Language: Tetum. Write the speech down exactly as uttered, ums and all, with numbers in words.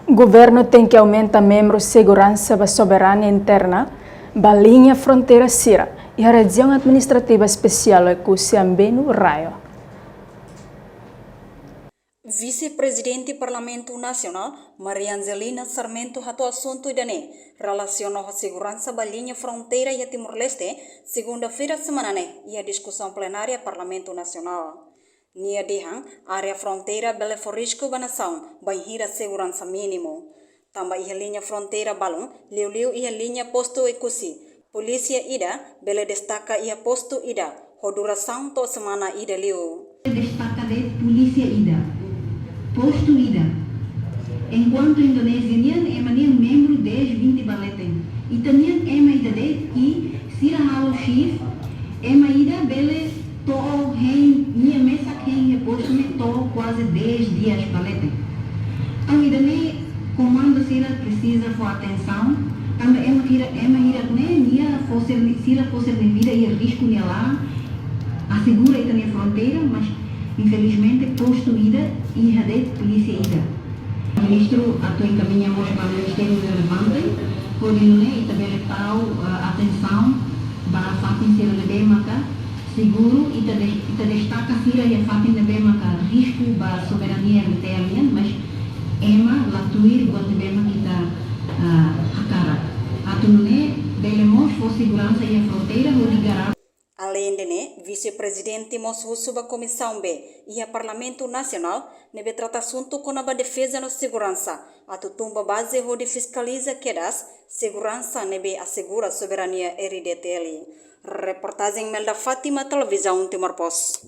Governu tenke aumenta membru seguransa ba soberania interna ba liña fronteira sira iha Rejiaun Administrativa Espesiál Oekusi Ambenu Raio. Vise-Prezidente Parlamentu Nasionál, Maria Angelina Sarmento, hato'o asuntu ida-ne'e relasiona ho seguransa ba liña fronteira iha Timor-Leste, segunda-feira semana ne'e, iha diskusaun plenária Parlamentu Nasionál. Nia dehan, área fronteira bele fó risku ba nasaun bainhira seguransa mínimu. Tanba iha liña fronteira balun, liuliu iha liña postu Oekusi, polísia ida bele destaka iha postu ida, ho durasaun to'o semana ida liu. Destaka de'it polísia ida, postu ida. Enkuantu Indonézia nian, ema nian membru dez, vinte ba leten. Ita-nian ema ida de'it, i sira halo shift, ema ida bele to'o hein, nia mesak hein iha postu ne'e to'o kuaze dez dias ba leten. Entaun ida-ne'e komandu sira presiza fó atensaun, tanba ema hirak, ema hirak ne'e nia fó sira, sira fó sira-nia vida iha risku nia laran, asegura ita-nia fronteira, mas infelizmente postu ida iha de'it polísia ida. Ministru atu enkamiña mós ba ministériu relevante, hodi nune'e ita bele tau, ah, atensaun ba fatin sira ne'ebé maka seguru, ita de-, ita destaka sira iha fatin ne'ebé maka risku ba soberania R D T L nian, mas ema la tuir buat ne'ebé maka ita, ah, hakarak. Atu nune'e bele mós fó seguransa iha fronteira hodi garante. Aleinde ne'e, Vise-Prezidente mós husu ba Komisaun B iha Parlamentu Nasionál ne'ebé trata asuntu kona-ba defeza no seguransa, atu tun ba baze hodi fiskaliza kedas seguransa ne'ebé asegura soberania R D T L. Reportajen Melda Fátima, Televizaun Timor Post.